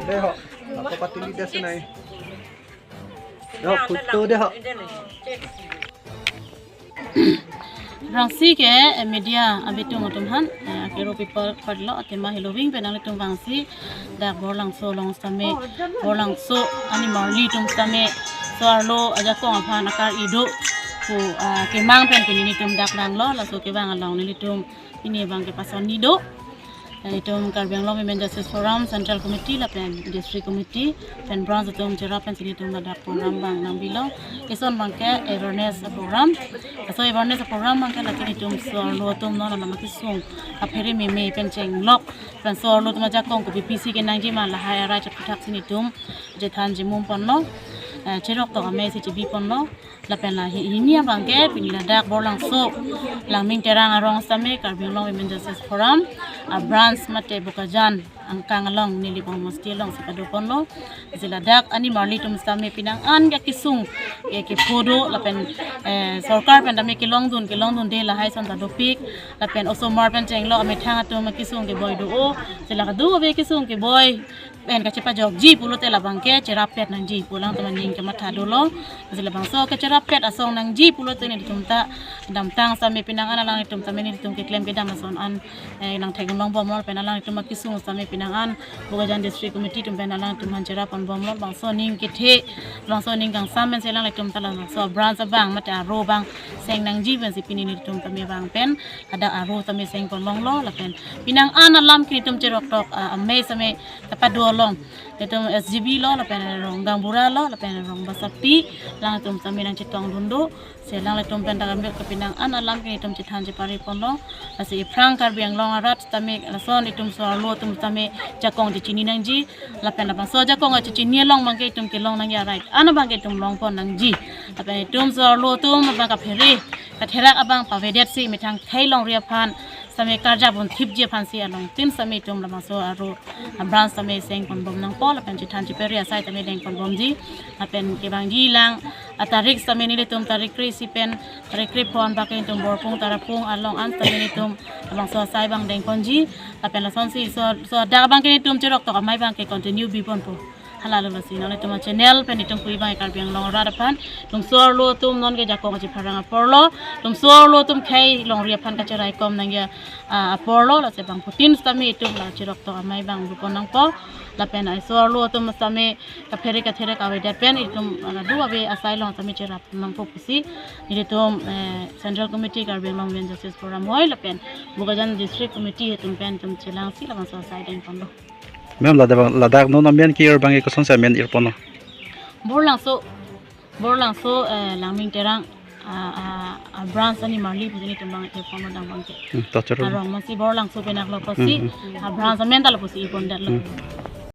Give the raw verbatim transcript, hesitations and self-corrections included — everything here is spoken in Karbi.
Dei ho, ako pati leader sinai. Yo, photo dei ho. Rangsi ke, eh, media abitung atum aphan, eh, akero people part lo, athema heloving pen nanglitum vangsi, dak Borlangso along sitame, Borlangso animarli atum sitame, so-arlo ajakong aphan akar-i do, pu, ah, kemang pen pini nelitum dak langlo, laso kevang along nelitum pini abang ke pason ni do. Eh, itum Karbi Anglong Women Justice Forum Central Committee lapen District Committee pen branch atum cherap pensi nelitum ladak program abang nangbilo. Ison abang ke awareness program. So awareness program abang ke lasi nelitum so-arlo atum non alam akesung aphere meme pen chenglok. Pen so-arlo atum ajakong kopi pisi kenangji ma lahai arai chot kethak si nelitum chethan chemum ponlo. Eh, cheroktok amei si chebi ponlo. Lapen la hi-, hini abang ke pini ladak Borlangso, Langming Terang arong sitame Karbi Anglong Women Justice Forum, ah, branch mate Bokajan angkang along neli Bongmosti along si pado ponlo. Si ladak animarli atum sitame pinang an ke kesung ke kepho do lapen, eh, sorkar pen tame kelongdun, kelongdunde lahai ason ta dopik lapen osomar pen chenglok amethang atum kesung keboi do-o. Si la kado-ave kesung keboi pen kachepajokji pulote labang ke cherap pet nangji pu alangtum aning kematha dolo. Si labangso kecherap pet asong nangji pulote nelitum ta damtang sitame pinang an alanglitum sitame nelitum keklem kedam ason an, eh, nangthek long bomlo pen alanglitum akesung sitame pinang an Bokajan District Committee atum pen alanglitum aphan cherap pon bomlo. Bangso aning kethe, bangso aning kangsam pensi alanglitum ta labangso branch abang mate aro abang seng nangji pensi pini nelitum sitame abang pen hadak aro sitame seng pon longlo lapen pinang an alam ke nelitum cheroktok, ah, amei sitame kapado along. Nelitum S G B lo, lapen rong Gaonbura lo, lapen rong Basapi, alangtum sitame nangchetongdun do. Si alanglitum pen ta kami ke pinang an alam ke nelitum chethan chepari ponlo. Lasi iphrang Karbi Anglong arat sitame lason itum so-arlo atum sitame jakong chechini nangji. Lapen labangso jakong chechini along abang ke itum kelong nangji arai an abang ke itum long pon nangji. Lapen itum so-arlo atum abang kaphere katherak abang pavedet si methang khei longri aphan sitame karjap un thipji aphansi alongtin sitame itum labangso aro, ah, branch sitame seng pon bom nangpo lapen chethan chepari asai sitame deng pon bomji. Lapen kevangji lang atarik sitame nelitum tarik kre-isi pen tarik krepho an abang ke nelitum Borpung Tarapung along an sitame nelitum labangso asai abang deng ponji. Lapen lasonsi so, so dak abang ke nelitum cheroktok amei abang ke continue bi ponpo. Halalo lasi nanglitum achannel pen itum pui abang Karbi Anglong arat aphan, itum so-arlo atum non ke jakong kachepharang aporlo, itum so-arlo atum khei longri aphan kacheraikom nangji, ah, aporlo, lasi bangphutin sitame itum la cheroktok amei abang bi pon nangpo. Lapen ai so-arlo atum sitame kaphere katherak avedet pen itum, ah, kado-ave asai along sitame cherap nangpo pusi nelitum, eh, Central Committee Karbi Anglong Women Justice Forum hoi lapen Bokajan District Committee atum pen itum chelangsi labangso asai deng ponlo. Ma'am, ladak, ladak non amen ke-ir abang ke kosonsi amen ir ponlo? Borlangso, Borlangso, eh, Langming Terang, ah, ah, ah, branch animarli pusi nelitum abang ir ponlo dak abang ke. Hmm, to choro. Arong amen si Borlangso pen aklo pusi, hmm, hmm, ah, branch amen ta lapusi ir pondetlo. Hmm.